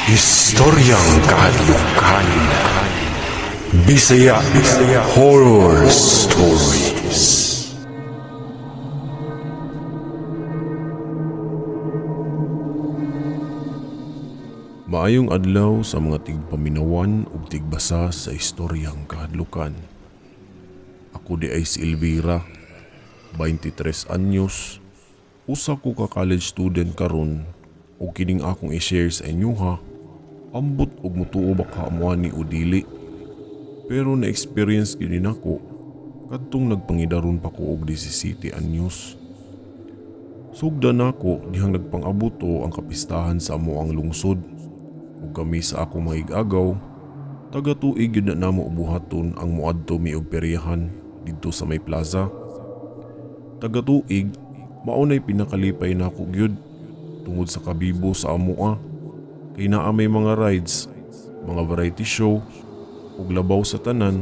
Istoryang Kahadlukan. Bisaya Horror Stories. Maayong adlaw sa mga tigpaminawan ug tigbasa sa istoryang kahadlukan. Ako di ay si Elvira, 23 anyos, usa ko ka college student karon ug kining akong i-share sa inyo ha. Ambot og mutuo ba ka mo ani o dili. Pero na-experience gyud ni nako kadtong nagpangidaron pa ko og 17 anyos. Sugda nako dihang nagpang-abuto ang kapistahan sa amo ang lungsod. Ug kami sa akong mga igagaw, taga tuig gyud na namo buhaton ang moadto mi og peryahan didto sa may plaza. Taga tuig, mao nay pinakalipay nako gyud tungod sa kabibo sa amoa. Kay naa may mga rides, mga variety show, ug labaw sa tanan,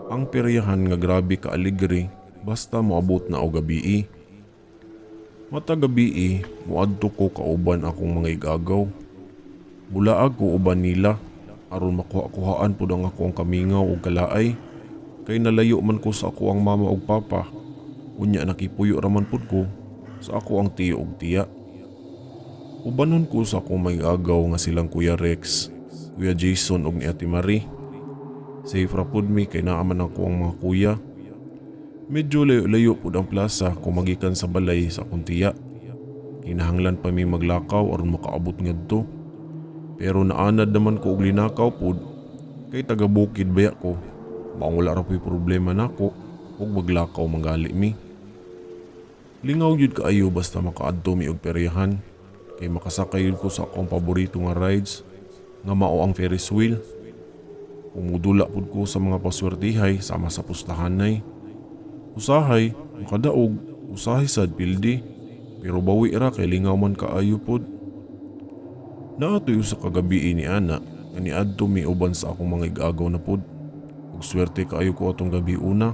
ang peryahan nga grabe ka aligre basta moabot na og gabii. Matag gabii, moadto ko kauban akong mga igagaw. Mulaag ko uban nila aron makuha-kuhaan pud ang akong kamingaw ug kalaay. Kay nalayo man ko sa ako ang mama ug papa. Unya nakipuyo ra man pud ko sa ako ang tiyo ug tiya. Ubanon ko sa akong mga igagaw nga silang Kuya Rex, Kuya Jason ug ni Ate Marie. Safe ra pud mi kay naa man ako ang mga kuya. Medyo layo-layo pud ang plaza kung magikan sa balay sa akong tiya. Kinahanglan pa mi maglakaw aron makaabot ngadto. Pero naanad naman ko og linakaw pud kay taga bukid baya ko. Maong wala ra puy problema nako ug maglakaw manggali mi. Lingaw gyud kaayo basta makaadto mi og peryahan kay makasakay gyud ko sa akong paborito nga rides nga mao ang Ferris wheel. Umudula pud ko sa mga paswertihay sama sa pustahanay. Usahay makadaog, usahay sad pildi, pero bawi ra kay lingaw man kaayo pud. Naatoy usa ka gabii ni ana nga niadto mi uban sa akong mga igagaw na pud. Ug swerte kaayo ko atong gabi una.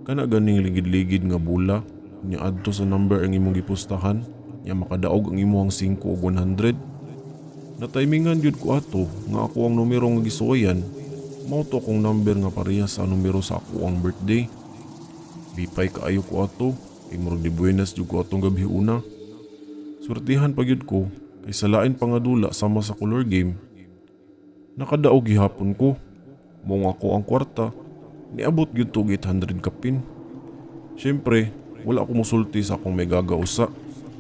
Kana ganing ligid-ligid nga bula nya adto sa number ang imong gipustahan nya makadaog ang imong 5 ug 100. Nataymingan gyud ko ato nga ako ang numero nga gisuwayan, mao to akong number nga pareha sa numero sa ako ang birthday. Lipay kaayo ko ato, kay murag di buenas jud ko atong gabi una. Swertihan pa gyud ko kay sa lain pa nga dula sama sa color game. Nakadaog gihapon ko. Mao nga ako ang kwarta, niabot gyud to og 800 kapin. Siyempre, wala ko mosulti sa akong may gagausa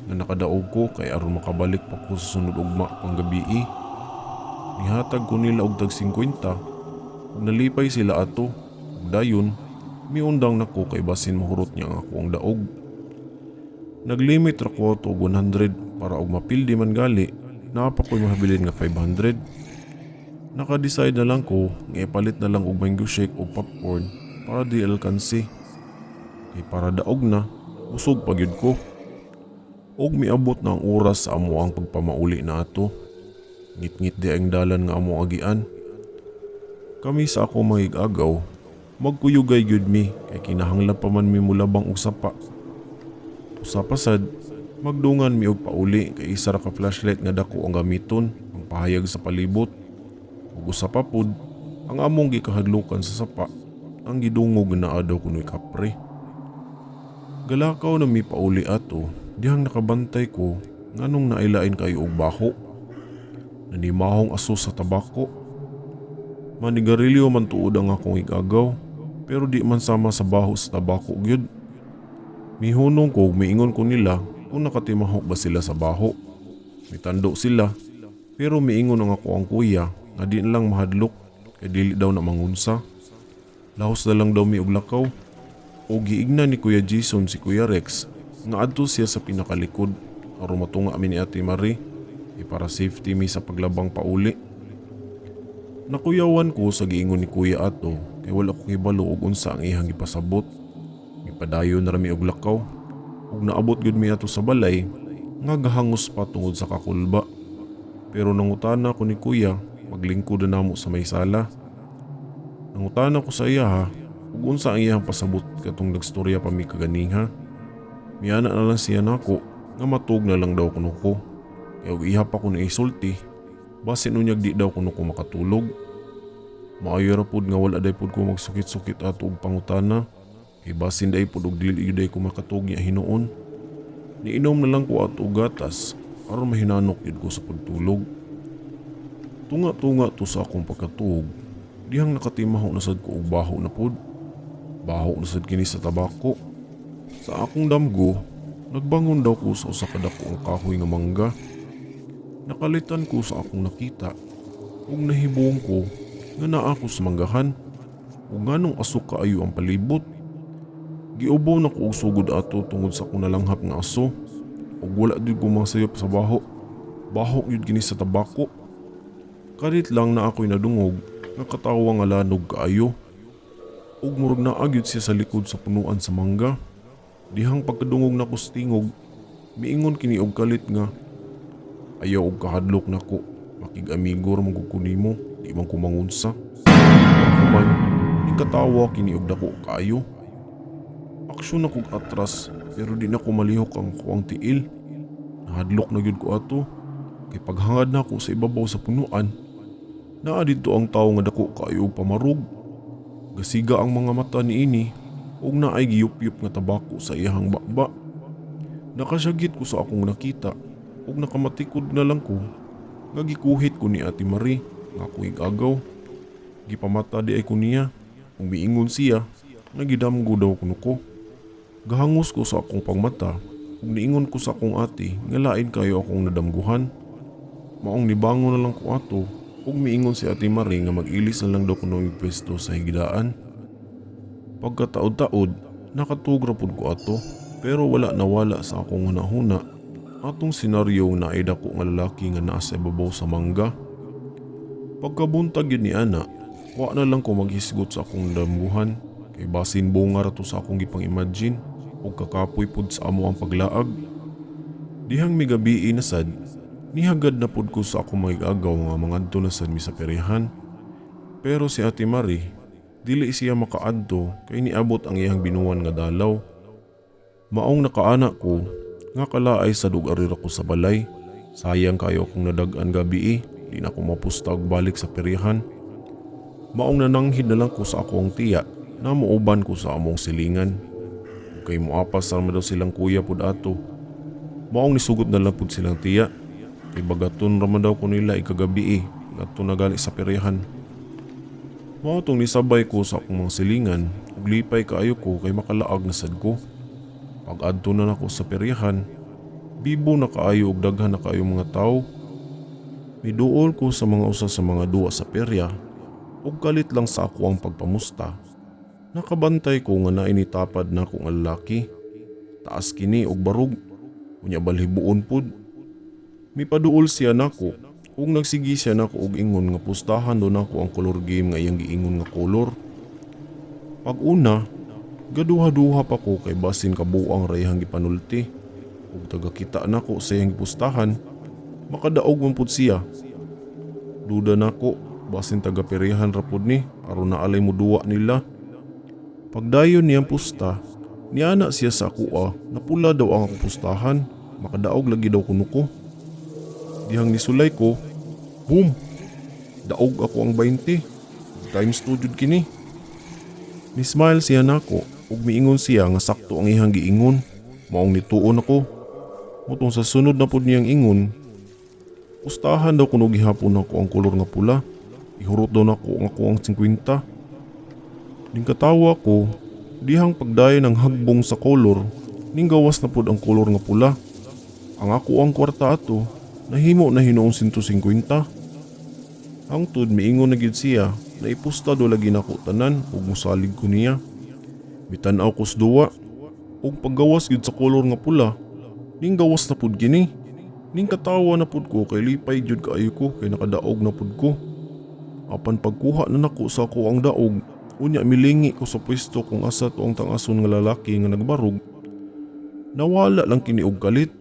nga nakadaog ko kay aron makabalik pa ko sa sunod ugma pang gabii. Nihatag ko nila og tag 50 ug nalipay sila ato. Ug dayon, miundang nako kay basin mahurot niya ang ako ang daog. Naglimit ra ko ato og 100 para og mapildi man gali, naa pa ko'y mahabilin nga 500. Naka-decide na lang ko nga ipalit na lang og mango shake og popcorn para di alkansi. Kay para daog na, busog pa gyud ko. Og miabot na ang oras sa amo ang pagpamauli na ato. Ngit-ngit di ang dalan nga amo agian. Kami sa ako mga igagaw, magkuyugay gyud mi kay kinahanglan pa man mi mulabang og sapa. Usa pa sad, magdungan mi og pauli kay isa ra ka flashlight nga dako ang gamiton ang pahayag sa palibot. Ug usa pa pud, ang among gikahadlukan sa sapa ang gidungog nga naa daw kunoy kapre. Galakaw na mi pauli ato, dihang nakabantay ko nganong nailain kayo og baho. Nanimahong aso sa tabako. Manigarilyo man tuod ang akong igagaw, pero di man sama sa baho sa tabako gyud. Mihunong ko ug miingon ko nila kung nakatimaho ba sila sa baho. Mitando sila, pero miingon ang ako ang kuya nga di na lang mahadlok kay dili daw na mangunsa. Lahos na lang daw mi og lakaw. O giigna ni Kuya Jason si Kuya Rex nga adto siya sa pinakalikod aron matunga mi ni Ate Marie e para safety mi sa paglabang pauli. Nakuyawan ko sa giingon ni Kuya ato kay wala ko kibalo og unsa ang iyang gipasabot. Gipadayon na ra mi og lakaw ug naabot gyud mi ato sa balay nga gahangos pa tungod sa kakulba. Pero nangutana ko ni Kuya maglingkod na namo sa may sala. Nangutana ko sa iya ha ug unsa ang iyang pasabot katong nagstorya pa mi kaganiha. Miana na lang siya nako nga matug na lang daw kuno ko. Kay og iha pa ko na isulti, Basin unyag di daw kuno ko makatulog. Maayo ra pud nga wala day pud ko magsukit-sukit ato og pangutana. Kay basin day pud og dili gyud day ko makatug niya hinuon. Niinom na lang ko ato og gatas aron mahinanok gyud ko sa pagtulog. Tunga-tunga to sa akong pagkatuog, dihang nakatimaho na sad ko og baho na pud. Baho na sad kini sa tabako. Sa akong damgo, nagbangon daw ko sa usa ka dako ang kahoy nga mangga. Nakalitan ko sa akong nakita ug nahibuong ko nga naa ko sa manggahan ug nganong aso kaayo ang palibot. Giubo na ko og sugod ato tungod sa akong nalanghap nga aso ug wala gyud ko masayop sa baho. Baho gyud kini sa tabako. Kalit lang na ako'y nadungog nga katawa nga lanog kaayo. Ug murag naa gyud siya sa likod sa punuan sa mangga. Dihang pagkadungog nako sa tingog, miingon kini og kalit nga ayaw og kahadlok nako, makig-amigo ra man gud ko nimo, di man ko mangunsa. Paghuman, ning katawa kini og dako kaayo. Aksyon na kog atras pero di na ko malihok ang akuang tiil. Nahadlok na gyud ko ato. Kay paghangad nako sa ibabaw sa punuan, naa didto ang tawo nga dako kaayo og pamarog. Gasiga ang mga mata niini ug naay giyupyup nga tabako sa iyahang baba. Nakasyagit ko sa akong nakita ug nakamatikod na lang ko nga gikuhit ko ni Ate Marie nga ako igagaw. Gipamata di ay ko niya ug miingon siya nga gidamgo daw kuno ko. Gahangos ko sa akong pagmata ug niingon ko sa akong ate nga lain kayo akong nadamguhan. Maong nibangon na lang ko ato ug miingon si Ate Marie nga mag-ilis na lang daw kuno og pwesto sa higdaan. Pagkataod-taod, nakatuog ra pud ko ato pero wala nawala sa akong hunahuna atong senaryo na ay dako nga lalaki nga naa sa ibabaw sa mangga. Pagkabuntag yun ni ana, wa na lang ko maghisgot sa akong damguhan kay basin bunga ra to sa akong gipang-imagine ug kakapoy pud sa amo ang paglaag. Dihang migabii na sad, nihagad na pud ko sa akong mga igagaw nga mangadto na sad mi sa peryahan. Pero si Ate Marie, dili siya makaadto kay niabot ang iyang binuan nga dalaw. Maong nakaana ko nga kalaay sa ari ra ko sa balay. Sayang kayo akong nadag-an gabi, di na ko mapusta og balik sa peryahan. Maong nananghid na lang ko sa akong tiya na muuban ko sa among silingan. Kay muapas ra man daw silang kuya pud ato. Maong nisugot na lang pud silang tiya. Kay bagaton ra man daw ko nila ikagabi ngadto na gali sa peryahan. Mao tong nisabay ko sa akong mga silingan ug lipay kaayo ko kay makalaag na sad ko. Pag adto na nako sa peryahan, bibo na kaayo ug daghan na kaayo mga tawo. Miduol ko sa mga usa sa mga duwa sa perya ug kalit lang sa ako ang pagpamusta. Nakabantay ko nga nainitapad na ako nga lalaki. Taas kini og barog, unya balhibuon pud. Mipaduol siya nako ug nagsigi siya nako og ingon nga pustahan do nako ang color game nga iyang giingon nga color. Pag una, gaduha-duha pa ko kay basin kabuang ra iyang gipanulti. Ug taga kita nako sa iyang gipustahan, makadaog man pud siya. Duda nako, basin taga peryahan ra pud ni aron na alay mo duwa nila. Pagdayon niyang pusta, niana siya sa akoa na pula daw ang akong pustahan, makadaog lagi daw kuno ko. Dihang nisulay ko, boom! Daog ako ang 20. Times 2 jud kini. Ni-smile siya nako ug miingon siya nga sakto ang iyang giingon. Maong nituon ako. Mutong sa sunod na pud niyang ingon, pustahan daw kuno gihapon nako ang kolor nga pula. Ihurot daw nako ang ako ang 50. Ning katawa ko, dihang pagdayon ng hagbong sa kolor, ning gawas na pud ang kolor nga pula. Ang ako ang kwarta ato, nahimo na hinuong 150. Hangtod miingon na gid siya na ipusta do lagi nako tanan ug mosalig ko niya. Mitan-aw ko sa duwa ug paggawas gid sa kolor nga pula, ning gawas na pud kini. Ning katawa na pud ko kay lipay jud kaayo ko kay nakadaog na pud ko. Apan pagkuha na nako sa ako ang daog, unya milingi ko sa pwesto kung asa to ang tangason nga lalaki nga nagbarog. Nawala lang kini og kalit.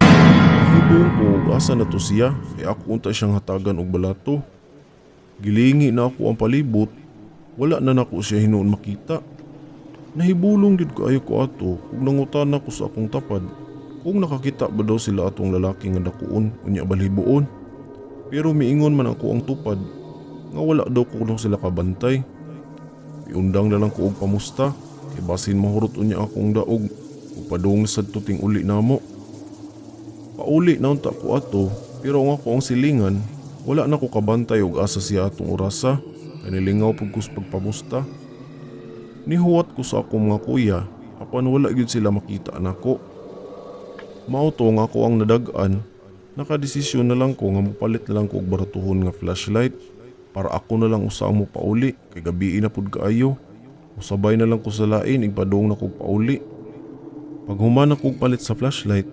Hibong ko og asa na to siya kay ako unta siyang hatagan og balato. Gilingi na ako ang palibot, wala na nako siya hinuon makita. Nahibulong gid kaayo ko ato ug nangutana ko sa akong tapad kung nakakita ba daw sila atong lalaki nga dakuon unya balhibuon. Pero miingon man ako ang tupad nga wala daw kuno sila kabantay. Miundang na lang ko og pamusta kay basin mahurot unya akong daog ug padung sad to ting uli namo. Pauli na unta ko ato, pero ang ako ang silingan, wala na ko kabantay og asa siya atong orasa kay nilingaw pud ko sa pagpamusta. Nihuwat ko sa akong mga kuya apan wala gyud sila makita nako. Mao to nga ako ang nadag-an, nakadesisyon na lang ko nga mopalit na lang ko og baratuhon nga flashlight para ako na lang usa ang mopauli kay gabii na pud kaayo. Usabay na lang ko sa lain igpadung na kog pauli. Paghuman ako og palit sa flashlight,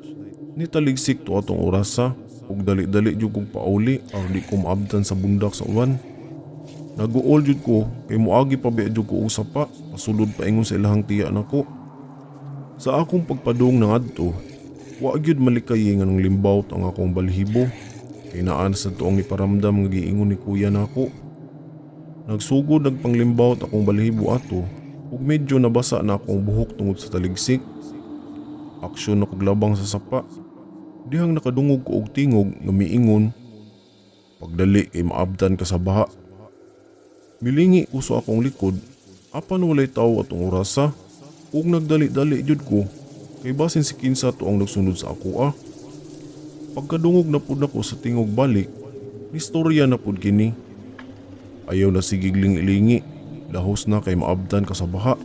nitaligsik to atong orasa ug dali-dali jud kog pauli aron di ko maabtan sa bundak sa uwan. Naguol jud ko kay moagi pa biya jud ko og sapa pasulod paingon sa ilahang tiya nako. Sa akong pagpadung ng adto, wa gyud malikayi nga nang limbawt ang akong balhibo kay naa na sad to ang iparamdam nga giingon ni kuya nako. Nagsugod nagpanglimbawt akong balhibo ato ug medyo nabasa na akong buhok tungod sa taligsik. Aksyon na kog labang sa sapa. Dihang nakadungog ko og tingog nga miingon, "Pagdali kay maabtan ka sa baha." Milingi ko sa akong likod apan walay tawo atong orasa ug nagdali-dali jud ko kay basin si kinsa to ang nagsunod sa ako ah. Pagkadungog na pud nako sa tingog balik, nistorya na pud kini. "Ayaw na sigig lingi-lingi, lahos na kay maabtan ka sa baha."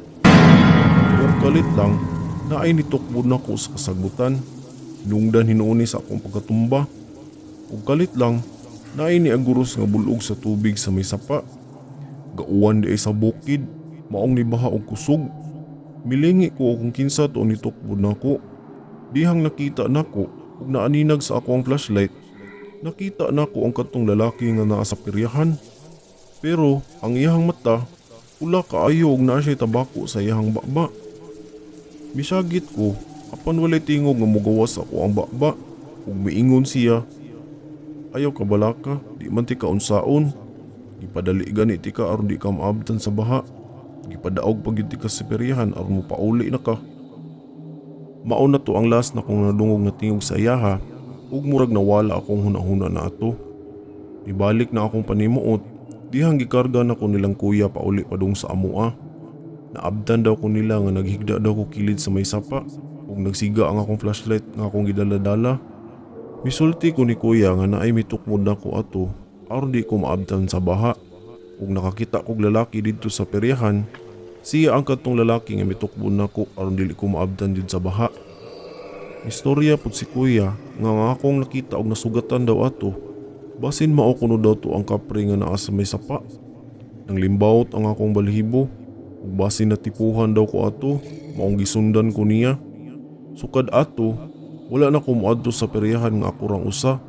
Ug kalit lang, naay nitukbod nako sa kasagbutan. Hinungdan hinuon ni sa akong pagkatumba. Ug kalit lang, naay niaguros nga bulog sa tubig sa may sapa. Gauwan di ay sa bukid, maong nibaha og kusog. Milingi ko kung kinsa to nitukbod nako. Dihang nakita nako ug naaninag sa ako ang flashlight. Nakita nako ang katong lalaki nga naa sa peryahan. Pero ang iyahang mata, pula kaayo ug naa siya'y tabako sa iyahang baba. Misagit ko, apan walay tingog nga mugawas ako ang baba ug miingon siya, "Ayaw ka balaka, di man tika unsaon. Gipadali gani tika aron di ka maabtan sa baha. Gipadaog pa gyud tika sa peryahan aron mopauli na ka." Mao na to ang last na kong nadungog nga tingog sa iyaha ug murag nawala akong hunahuna na ato. Ibalik na akong panimuot, dihang gikarga na ko nilang kuya pauli padung sa amoa. Naabtan daw ko nila nga naghigda daw ko kilid sa may sapa ug nagsiga ang akong flashlight nga akong gidala-dala. Misulti ko ni kuya nga naay mitukmod nako ato aron di ko maabtan sa baha ug nakakita kog lalaki didto sa peryahan. Siya ang katong lalaki nga mitukbon nako aron dili ko maabtan jud sa baha. Istorya pud si kuya nga ang akong nakita og nasugatan daw ato. Basin mao kuno daw to ang kapre nga naa sa may sapa. Nang limbawot ang akong balhibo ug basin natipuhan daw ko ato, maong gisundan ko niya. Sukad ato, wala na ko moadto sa peryahan nga ako rang usa.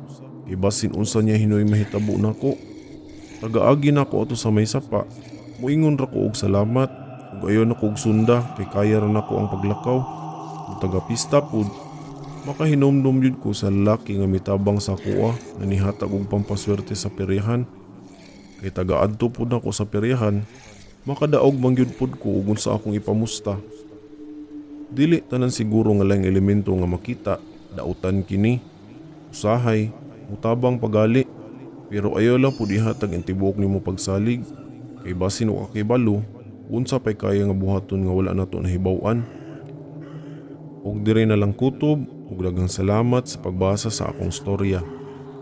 Kay basin unsa niya hinoy mahitabo nako. Tagaagi nako ato sa may sapa. Muingon ra ko og salamat ug ayaw na ko og sunda kay kaya ra nako ang paglakaw. Ug taga pista pud, makahinomdom jud ko sa lalaki nga mitabang sa akoa nga nihatag og pampaswerte sa peryahan. Kay taga adto pud nako sa peryahan, makadaog man gyud pud ko ug unsa akong ipamusta. Dili tanan siguro nga laing elemento nga makita, dautan kini. Usahay, mutabang pagali, pero ayaw lang pud ihatag ang tibuok nimo pagsalig. Kay basin wa ka kahibalo, unsa pay kaya nga buhaton nga wala nato nahibaw-an. Ug diri na lang kutob, ug daghang salamat sa pagbasa sa akong storya.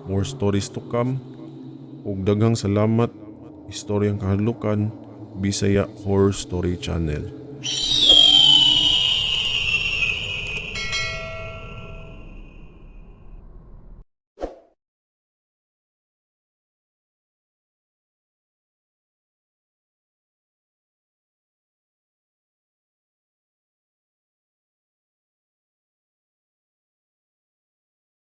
More stories to come. Ug daghang salamat, Istoryang Kahadlukan, Bisaya Horror Story Channel.